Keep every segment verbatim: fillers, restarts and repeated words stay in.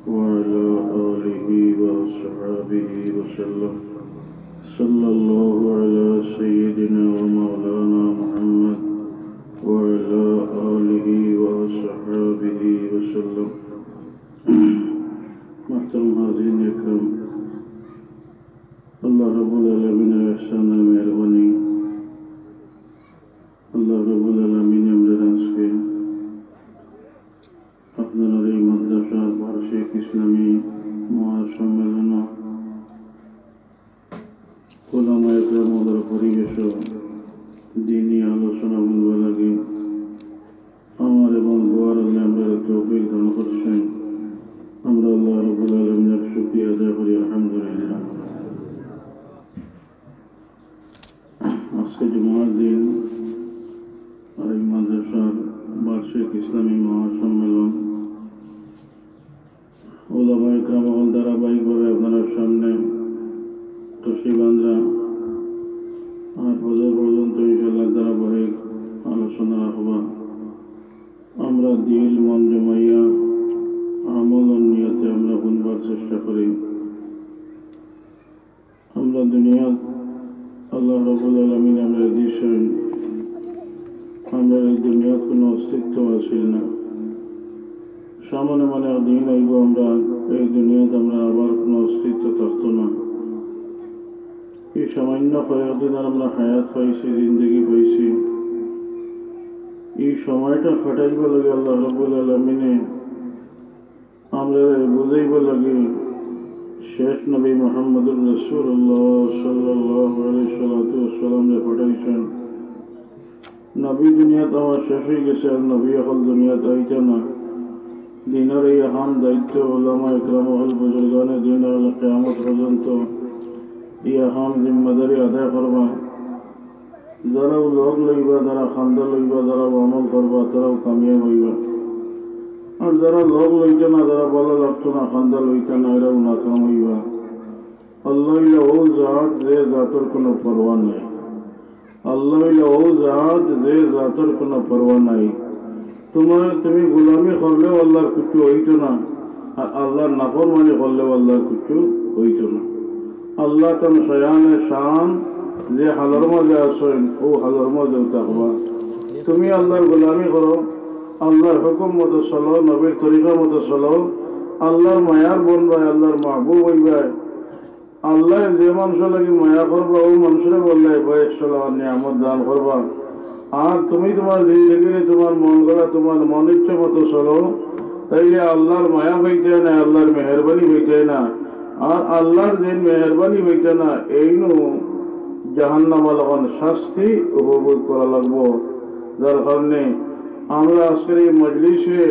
وعلى آله وأصحابه وسلم. صلى الله على سيدنا ومولانا محمد وعلى آله وأصحابه وسلم. محترم حاضرین اکرام، আল্লাহ রাব্বুল আলামিনের ইহসান আর মেহেরবানি, আল্লাহ রাব্বুল আলামিন আমরারে আজকে আপনারার এই মাদ্রাসার বার্ষিক ইসলামী মহাসম্মেলন, ওলামায়ে কেরামর পরিবেশ, দ্বীনি আলোচনা হুনবার লাগি আমার এবং বুয়ার আল্লায় আমরারে তৌফিক দান করছইন। আমরা আল্লাহ রাব্বুল আলামিনের শুকরিয়া আদায় করি, আলহামদুলিল্লাহ। আজকে জুমার দিন, আর এই মাদ্রাসার বার্ষিক ইসলামী মহাসম্মেলন, ওলামায়ে কেরাম অকল ধারাবাহিকভাবে আপনারার সামনে তশরিফ আনরা। আর ফজর পর্যন্ত ইনশাআল্লাহ ধারাবাহিক আলোচনা রাখবা। আমরা দিল মন জমাইয়া আমলর নিয়তে আমরা হুনবার চেষ্টা করি। আমরা দুনিয়াত আল্লাহ রাব্বুল আলামিন আমরারে দিছইন, আমরার এই দুনিয়াত কুনু অস্তিত্ব আছিল না। সামনে মানে একদিন আইবো, আমরা এই দুনিয়াত আমরা আবার কুনু অস্তিত্ব থাকতো না। এই সামান্য কয়েকদিন আর আমরা হায়াত পাইছি, জিন্দেগি পাইছি, এই সময়টা কাটাইবার লাগি আল্লাহ রাব্বুল আলামিনে আমরারে বুঝাইবার লাগি শেষ নবী মুহাম্মদুর রাসূলুল্লাহ সাল্লাল্লাহু আলাইহি সাল্লাতু ওয়াসসালামরে পাঠাইছইন। নবী দুনিয়াত আমার শেষ অইগেছে, আর নবী অকল দুনিয়াত আইতা না। দ্বীনর এই আহাম দায়িত্ব উলামায়ে কেরাম অকল, বুজুর্গানে দ্বীন অকল কিয়ামত পর্যন্ত এই আহাম জিম্মাদারি আদায় করবা। যারাও লগ লইবা, যারা কান্দা লইবা, যারাও আমল করবা, তারাও কামিয়াব অইবা। আর যারা লগ লইতা না, যারা ভালা লাগতো না, কান্দা লইতা না, এরাও নাকাম অইবা। আল্লাহ অইলা অউ জাত, যে জাতর কুনু পরোয়া নাই। আল্লাহ অইলা অউ জাত, যে জাতর কুনু পরোয়া নাই। তুমার, তুমি গোলামি করলেও আল্লাহর কিচ্ছু অইতো না, আর আল্লাহর নাফরমানি করলেও আল্লাহর কিচ্ছু অইতো না। আল্লাহ তান শায়ানে শান, যে হালর মাঝে আছইন, অউ হালর মাঝেউ থাকবা। তুমি আল্লাহর গোলামি করো, আল্লাহর হুকুম মতো চলো, নবীর তরিকা মতো চলো, আল্লাহর মায়ার বনবায়, আল্লাহর মাহবুব অইবায়। আল্লায় যে মানষর লাগি মায়া করবা, অউ মানষরে বললে বায়েশ চলার নিয়ামত দান করবা। আর তুমি তুমার জিন্দেগিরে তুমার মন গড়া, তুমার মন ইচ্ছা মতো চলো, তাইলে আল্লাহর মায়া পাইতায় না, আল্লাহর মেহেরবানি পাইতায় না। আর আল্লাহর যে মেহেরবানি পাইতা না, এইনু জাহান্নাম অকল শাস্তি উপভোগ করা লাগবো। যার কারণে আমরা আজকের এই মজলিসে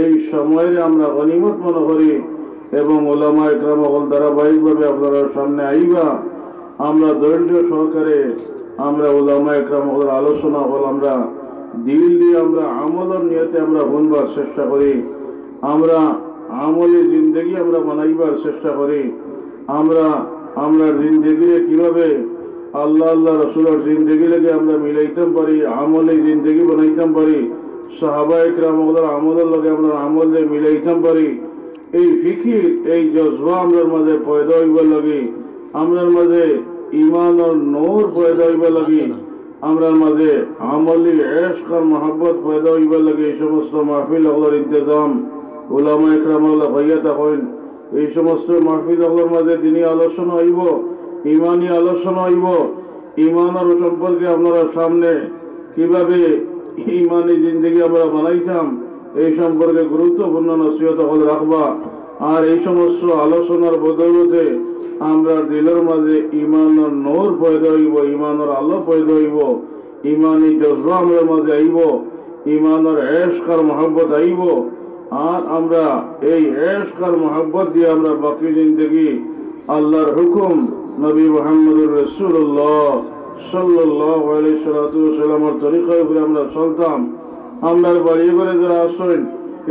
এই সময়রে আমরা গনিমত মনে করি এবং উলামায়ে কেরাম অকল ধারাবাহিকভাবে আপনারার সামনে আইবা। আমরা ধৈর্য সহকারে আমরা উলামায়ে কেরাম অকলর আলোচনা অকল আমরা দিল দিয়া আমরা আমলর নিয়তে আমরা হুনবার চেষ্টা করি। আমরা আমলি জিন্দেগি আমরা বানাইবার চেষ্টা করি। আমরা, আমরার জিন্দেগিরে কিভাবে আল্লাহ, আল্লাহ রসুলর জিন্দেগি লগে আমরা মিলাইতাম পারি, আমলি জিন্দেগি বানাইতাম পারি, সাহাবায়ে কেরাম অকলর আমলর লগে আমরা আমলরে মিলাইতাম পারি, এই ফিকির, এই জজবা আমরার মাঝে পয়দা অইবার লাগি, আমরার মাঝে ইমানর নূর পয়দা অইবার লাগি, আমরার মাঝে আমলি এশক আর মহব্বত পয়দা অইবার লাগি এই সমস্ত মাহফিল অকলর ইন্তেজাম উলামায়ে কেরাম অকলে করিয়া থাকইন। এই সমস্ত মাহফিল অকলর মাঝে দ্বীনি আলোচনা অইবো, ইমানি আলোচনা অইবো, ইমানর সম্পর্কে আপনারার সামনে কিভাবে ইমানি জিন্দেগি আমরা বানাইতাম, এই সম্পর্কে গুরুত্বপূর্ণ নসিহত অকল রাখবা। আর এই সমস্ত আলোচনার বদৌলতে আমরার দিলর মাঝে ইমানর নূর পয়দা অইবো, ইমানর আলো পয়দা অইবো, ইমানি জজবা আমরার মাঝে আইবো, ইমানর এশক আর মহব্বত আইবো। আর আমরা এই এশক আর মহব্বত দিয়া আমরা বাকি জিন্দেগি আল্লাহর হুকুম, নবী মুহাম্মদুর রাসূলুল্লাহ সাল্লাল্লাহু আলাইহি সাল্লাতু ওয়াসাল্লামর তরিকার উপরে আমরা চলতাম। আমরার বাড়ি ঘরে যারা আছইন,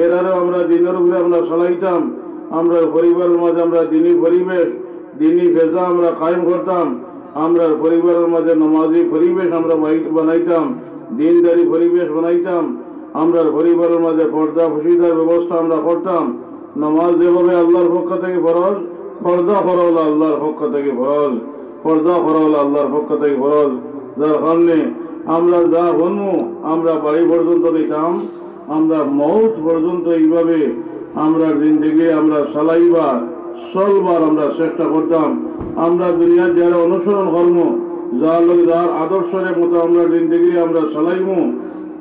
এরারেও আমরা দ্বীনর উপরে আমরা চলাইতাম। আমরার পরিবারর মাঝে আমরা দ্বীনি পরিবেশ, দ্বীনি ফেজা আমরা কায়েম করতাম। আমরার পরিবারর মাঝে নমাজি পরিবেশ আমরা বাই-, বানাইতাম, দ্বীনদারি পরিবেশ বানাইতাম। আমরার পরিবারর মাঝে পর্দা পশিদার ব্যবস্থা আমরা করতাম। নামাজ যেভাবে আল্লাহর পক্ষ থাকি ফরজ, পর্দা করা অইলো আল্লাহর পক্ষ থাকি ফরজ, পর্দা করা অইলো আল্লাহর পক্ষ থাকি ফরজ। যার কারণে আমরা যা হুনমু, আমরা বাড়ি পর্যন্ত নিতাম, আমরা মউত পর্যন্ত এইভাবে আমরা জিন্দেগি আমরা চালাইবার, চলবার আমরা চেষ্টা করতাম। আমরা দুনিয়ার যারে অনুসরণ করমু, যার লগে যার আদর্শর মতো আমরা জিন্দেগি আমরা চালাইমু,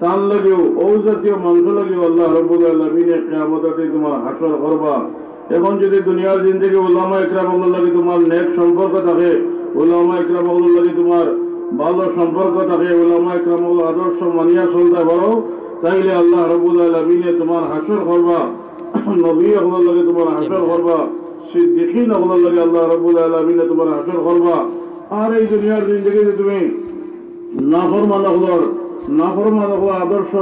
তার লগেও, অউ জাতীয় মানুষ লগেও আল্লাহ রব্বুল আলামিনে কিয়ামতর দিন তোমার হাশর করবা। এখন যদি দুনিয়ার জিন্দেগি উলামা একরাম অকলর লগে তোমার নেক সম্পর্ক থাকে, উলামা একরাম অকলর লগে তোমার ভালো সম্পর্ক থাকে, উলামা একরাম অকলর আদর্শ মানিয়া চলতে পারো, তাইলে আল্লাহ রব্বুল আলামিনে তোমার হাশর করবা, নবী অকলর লগে তোমার হাশর করবা, সিদ্দিকিন অকলর লগে আল্লাহ রব্বুল আলামিনে তোমার হাশর করবা। আর এই দুনিয়ার জিন্দেগিতে তুমি নাফরমান অকলর, নাফরমান অকলর আদর্শ,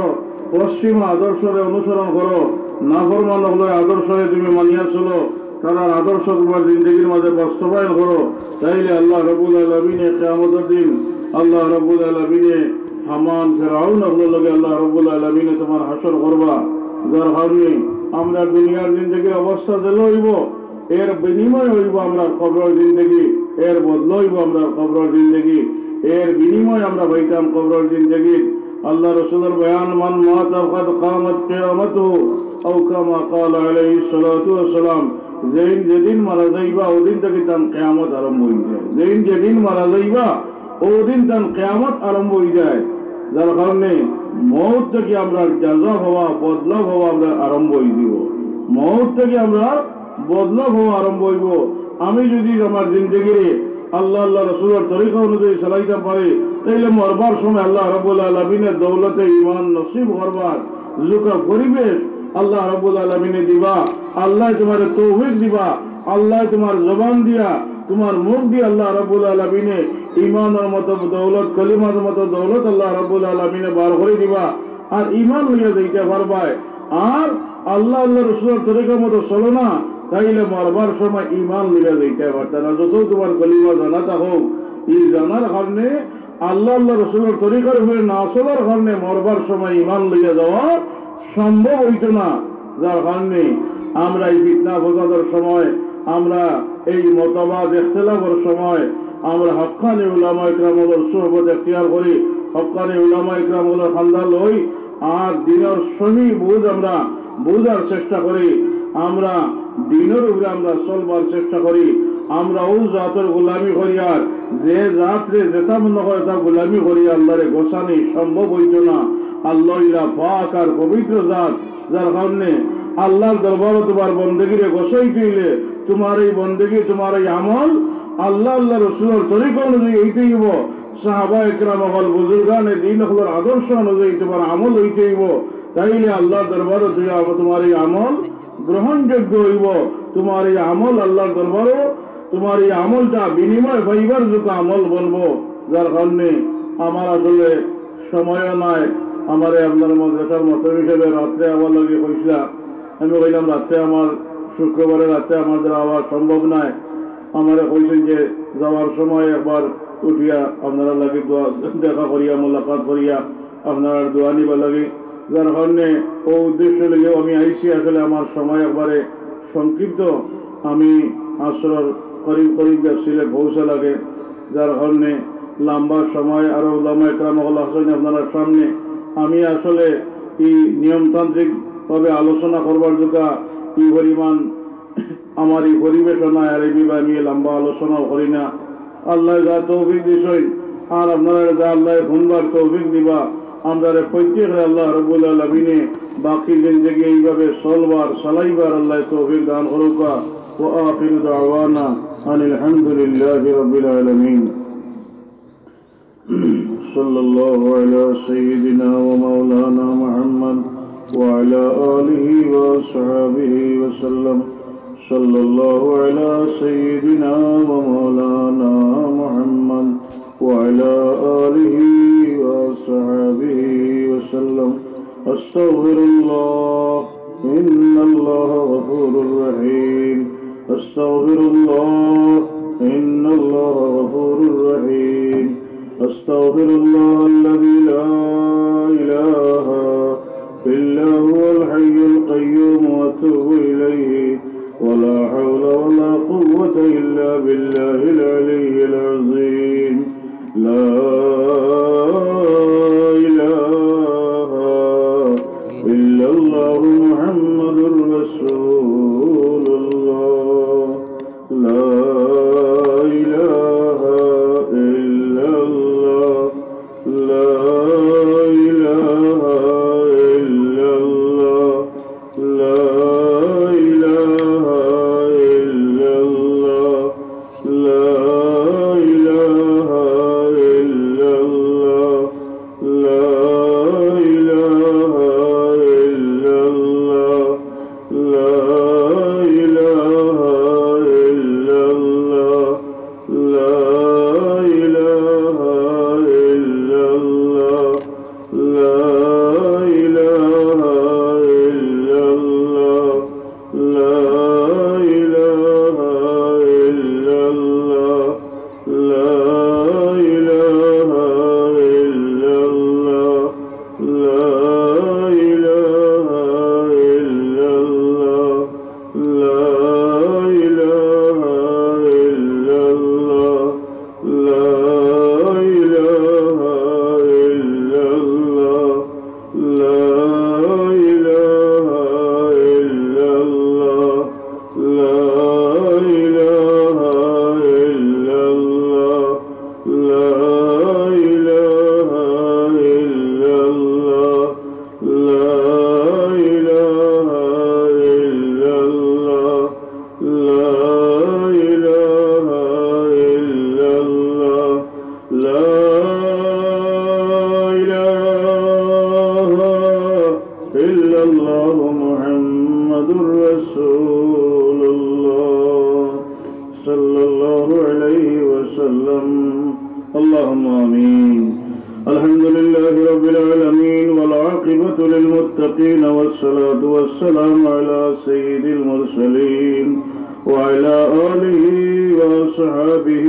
পশ্চিমা আদর্শরে অনুসরণ করো, নাফরমান অকলর আদর্শরে তুমি মানিয়া চলো, তারার আদর্শ তোমার জিন্দেগির মাঝে বাস্তবায়ন করো, তাইলে আল্লাহ রব্বুল আলামিনে কিয়ামতর দিন আল্লাহ রব্বুল আলামিনে হামান ফেরাউন অকলর লগে আল্লাহ রব্বুল আলামিনে তোমার হাশর করবা। যার কারণে আমরা দুনিয়ার জিন্দেগির অবস্থা যেলা অইবো, এর বিনিময় অইবো আমরার কবরর জিন্দেগি, এর বদলা অইবো আমরার কবরর জিন্দেগি, এর বিনিময় আমরা পাইতাম কবরর জিন্দেগি। আল্লাহ রসুলর বয়ান, "মান মাতা ফাকাদ কামাত কিয়ামাতুহু", আও কামা ক্বালা আলাইহিস সালাতু ওয়াস সালাম, যেইন যেদিন মারা যাইবা, অউ দিন থাকি তান কিয়ামত আরম্ভ অইযায়। যেইন যেদিন মারা যাইবা, অউ দিন তান কিয়ামত আরম্ভ অইযায়। যার কারণে মউত থাকি আমরার জাযা পাওয়া, বদলা পাওয়া আমরার আরম্ভ অইযিবো। মউত থাকি আমরার বদলা পাওয়া আরম্ভ অইবো। আমি যদি আমার জিন্দেগিরে আল্লাহ, আল্লাহ রসুলর তরিকা অনুযায়ী চালাইতাম পারি, তাইলে মরবার সময় আল্লাহ রব্বুল আলামিনে দৌলতে ইমান নসিব করবার জুকা পরিবেশ আল্লাহ রব্বুল আলামিনে দিবা। আল্লায় তোমারে তৌফিক দিবা। আল্লায় তোমার জবান দিয়া, তোমার মুখ দিয়া আল্লাহ রব্বুল আলামিনে ইমানর মতো দৌলত, কলিমার মতো দৌলত আল্লাহ রব্বুল আলামিনে বার করি দিবা। আর ইমান লইয়া যাইতা পারবায়। আর আল্লাহ, আল্লাহ রসুলর তরিকার মতো চলো না, তাইলে মরবার সময় ইমান লইয়া যাইতা পারতা না। যত তোমার কলিমা জানা থাকউক, ই জানার কারণে, আল্লাহ, আল্লাহ রসুলর তরিকার উপরে না চলার কারণে মরবার সময় ইমান লইয়া যাওয়া সম্ভব অইতো না। যার কারণে আমরা এই ফিতনা ফসাদর সময়, আমরা এই মতবাদ ইখতিলাফর সময় আমরা হক্কানি উলামা ইকরাম অকলর সুহবত এখতিয়ার করি, হক্কানি উলামা ইকরাম অকলর কান্দা লই, আর দিনর সহি বুঝ আমরা বুঝার চেষ্টা করি, আমরা দিনর উপরে আমরা চলবার চেষ্টা করি। আমরা অউ জাতর গোলামি করিয়ার, যে জাতরে যেতা মনে কয় তা গোলামি করিয়া আল্লাহরে গোছানি সম্ভব অইতো না। আল্লাহ অইলা পাক আর পবিত্র জাত, যার কারণে আল্লাহর দরবারো তোমার বন্দেগিরে গোছাইতে অইলে তোমার এই বন্দেগি, তোমার এই আমল আল্লাহ, আল্লাহ রসুলর তরিকা অনুযায়ী অইতে অইবো। সাহাবা একরাম অকল, বুজুর্গানে দিন অকলর আদর্শ অনুযায়ী তোমার আমল অইতে অইবো। তাইলে আল্লাহর দরবারো তুই আম-, তোমার এই আমল গ্রহণযোগ্য অইবো। তোমার এই আমল আল্লাহর দরবারো, তোমার এই আমলটা বিনিময় পাইবার যোগ্য আমল বনবো। যার কারণে আমার আসলে সময়ও নাই। আমারে আপনার মাদ্রাসার মতো হিসেবে রাত্রে আবার লাগি কইছিলা, আমি কইলাম, "রাত্রে আমার, শুক্রবারে রাত্রে আমার দ্বারা আওয়া সম্ভব নায়।" আমারে কইছইন যে যাওয়ার সময় একবার উঠিয়া আপনারার লাগি দোয়া, দেখা করিয়া, মোলাকাত করিয়া আপনারার দোয়া নিবার লাগি। যার কারণে অউ উদ্দেশ্য লইয়াউ আমি আইছি। আসলে আমার সময় একবারে সংক্ষিপ্ত। আমি আসরর করিব করিব গেছিলে পৌঁছা লাগে। যার কারণে লম্বা সময় আরো উলামা একরাম অকল আছইন আপনারার সামনে। আমি আসলে ই নিয়মতান্ত্রিকভাবে আলোচনা করবার যোগ্য ই পরিমাণ আমার ই পরিবেশও নাই, আর এই বিষয়ে আমি লম্বা আলোচনাও করি না। আল্লায় যা তৌফিক দিছইন, আর আপনারারে যা আল্লায় হুনবার তৌফিক দিবা, আমরারে প্রত্যেকরে আল্লাহ রব্বুল আলামিনে বাকি জিন্দেগি এইভাবে চলবার, চালাইবার আল্লায় তৌফিক দান করুকা। وآخر دعوانا أن الحمد لله رب العالمين. صلى الله على سيدنا ومولانا محمد وعلى آله وأصحابه وسلم. صلى الله على سيدنا ومولانا محمد وعلى آله وأصحابه وسلم. أستغفر الله، إن الله غفور رحيم. أستغفر الله، إن الله غفور رحيم. أستغفر الله الذي لا إله إلا هو الحي القيوم وأتوب إليه. لا قوة إلا بالله العلي العظيم. لا إله إلا الله محمد رسول الله. لا إله إلا الله. لا إله إلا الله. لا إله إلا الله. لا إله إلا الله. لا إله إلا الله. لا إله إلا الله. لا إله إلا الله. لا إله إلا الله. لا إله إلا الله. لا إله إلا الله. لا إله إلا الله. لا إله إلا الله. لا إله إلا الله. لا إله إلا الله. لا إله إلا الله. لا إله إلا الله. لا إله إلا الله. لا إله إلا الله. لا إله إلا الله محمد رسول الله صلى الله عليه وسلم. اللهم آمين. الحمد لله رب العالمين، والعاقبة للمتقين، والصلاة والسلام على سيد المرسلين وعلى آله وأصحابه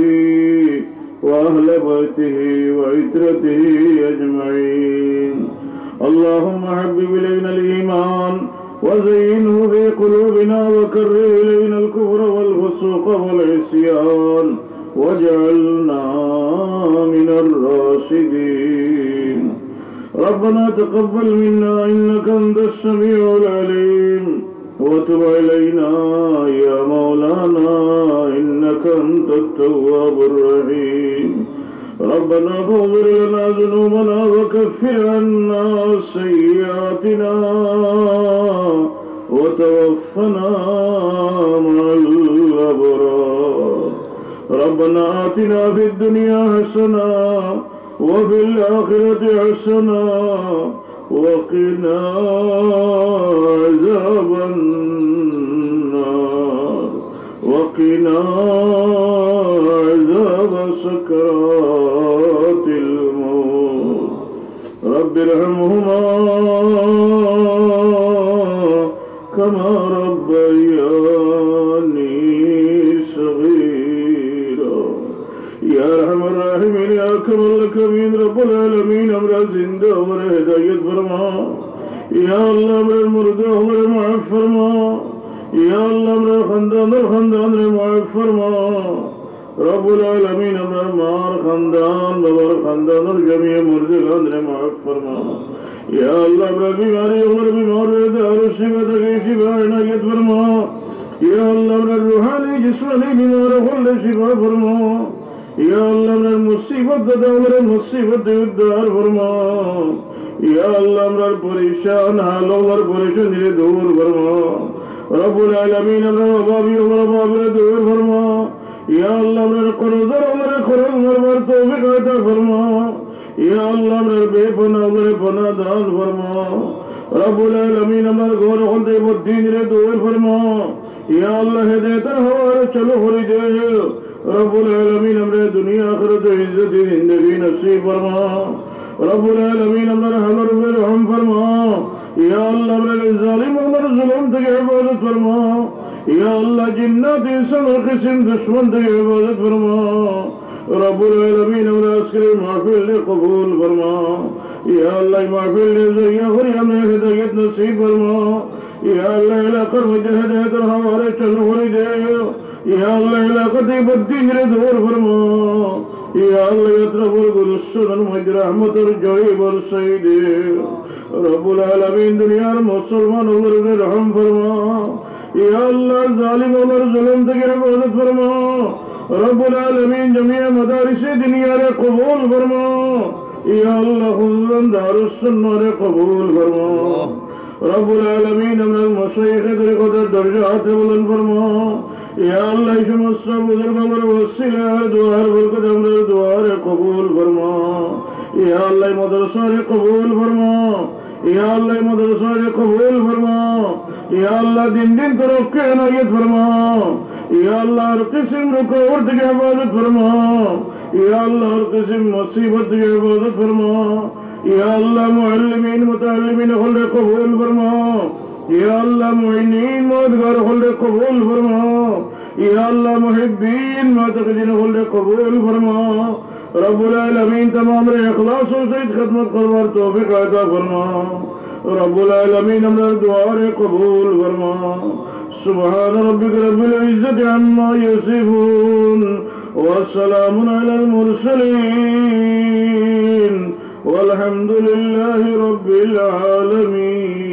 وأهل بيته وعترته أجمعين. اللهم حبب إلينا الإيمان وزينه في قلوبنا وكره إلينا الكفر والفسوق والعصيان واجعلنا من الراشدين. ربنا تقبل منا إنك أنت السميع العليم وتب علينا يا مولانا إنك أنت التواب الرحيم. ربنا فاغفر لنا ذنوبنا وكفر عنا سيئاتنا وتوفنا مع الأبرار. ربنا آتنا في الدنيا حسنة وفي الآخرة حسنة وقنا عذاب النار. وقنا عذاب سكرات الموت. رب ارحمهما كما ربياني صغيرا. يا أرحم الراحمين، يا أكرم الأكرمين، رب العالمين، আমরা জিন্দা অকলরে হেদায়েত ফরমা। ইয়া আল্লাহ, আমরা মুর্দা অকলরে মাফ ফরমা। ইয়া আল্লাহ, আমরা খানদানর খানদানরে মাফ ফরমা। রব্বুল আলামিন, আমরা মার খানদান, বাবার খানদানর জমিয়ে মুর্দেগানরে মাফ ফরমা। ইয়া আল্লাহ, আমরা বিমারি অকলর বিমার অকলরে শিফা থাকি শিফা এনায়েত ফরমা। ইয়া আল্লাহ, আমরা রুহানি, জিসমানি বিমার অকলরে শিফা ফরমা। ইয়া আল্লাহ, আমরা মুসিবত দাতা অকলরে মুসিবত থাকি উদ্ধার ফরমা। ইয়া আল্লাহ, আমরা পরেশান হাল অকলর পরেশানিরে দূর ফরমা। রব্বুল আলামিন, আমরা অভাবী অকলর অভাবরে দূর ফরমা। ইয়া আল্লাহ, আমরা কর্জদার অকলরে কর্জ মাফ করবার তৌফিক আতা ফরমা। ইয়া আল্লাহ, আমরা বেপনা অকলরে পানা দান ফরমা। রব্বুল আলামিন, আমরা ঘর অকলতে বদিনরে দূর ফরমা। ইয়া আল্লাহ, হেদায়েতর হাওয়ারে চালু করি দে। রব্বুল আলামিন, আমরা দুনিয়া আখিরাতে ইজ্জতি জিন্দেগি নসিব ফরমা। রব্বুল আলামিন, আমরার হালর উপরে রহম ফরমা। ইয়া আল্লাহ, আমরা জালিম অকলর জুলুম থাকি হেফাজত ফরমা। ইয়া আল্লাহ, জিন্নাত ইনসানর কিসিম দুশমন থাকি হেফাজত ফরমা। রব্বুল আলামিন, আমরা আজকের এই মাহফিলরে কবুল ফরমা। ইয়া আল্লাহ, এই মাহফিলরে জরিয়া করি আমরা হেদায়েত নসিব ফরমা। ইয়া আল্লাহ, এলাকার মধ্যে হেদায়েতর হাওয়ারে চালু করি দে। ইয়া আল্লাহ, এলাকাতে বদিনরে দূর ফরমাও। ইয়া আল্লাহ, আতরাফর গুলিস্তানর মধ্যে রহমতর ঝড় বরসাই দেও। রব্বুল আলামিন, দুনিয়ার মুসলমান অকলর উপরে রহম ফরমাও। ইয়া আল্লাহ, জালিম অকলর জুলুম থাকি হেফাজত ফরমাও। রব্বুল আলামিন, জামিয়া মাদারিসে দিনিয়ারে কবুল ফরমাও। ইয়া আল্লাহ, খুসুসান দারুস সুন্নাহরে কবুল ফরমাও। রব্বুল আলামিন, আমরার মাশায়েখে তরিকতর দরজাতরে বুলন্দ ফরমাও। ইয়া আল্লাহ, এই সমস্ত বুজুর্গ অকলর ওসিলায় আর দোয়ার বরকতে আমরার দোয়ারে কবুল ফরমাও। ইয়া আল্লাহ, এই মাদ্রাসারে কবুল ফরমাও। ইয়া আল্লাহ, এই মাদ্রাসারে কবুল ফরমাও। ইয়া আল্লাহ, দিন দিন তরক্কি এনায়েত ফরমাও। ইয়া আল্লাহ, হর কিসিম রুকাওয়াত থাকি হেফাজত ফরমাও। ইয়া আল্লাহ, হর কিসিম মুসিবত থাকি হেফাজত ফরমাও। ইয়া আল্লাহ, মুআল্লিমিন, মুতাআল্লিমিন অকলরে কবুল ফরমাও। ইয়া আল্লাহ, মুইনিন, মদদগার অকলরে কবুল ফরমাও। ইয়া আল্লাহ, মুহিব্বিন, মুতাকিদিন অকলরে কবুল ফরমাও। রব্বুল আলামিন, তামামরে ইখলাসর সহিত খিদমত করবার তৌফিক আতা ফরমাও। রব্বুল আলামিন, আমরার দোয়ারে কবুল ফরমাও। سبحان ربك رب العزة عما يصفون، وسلام على المرسلين، والحمد لله رب العالمين.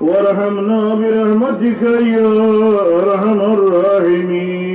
وارحمنا برحمتك يا أرحم الراحمين.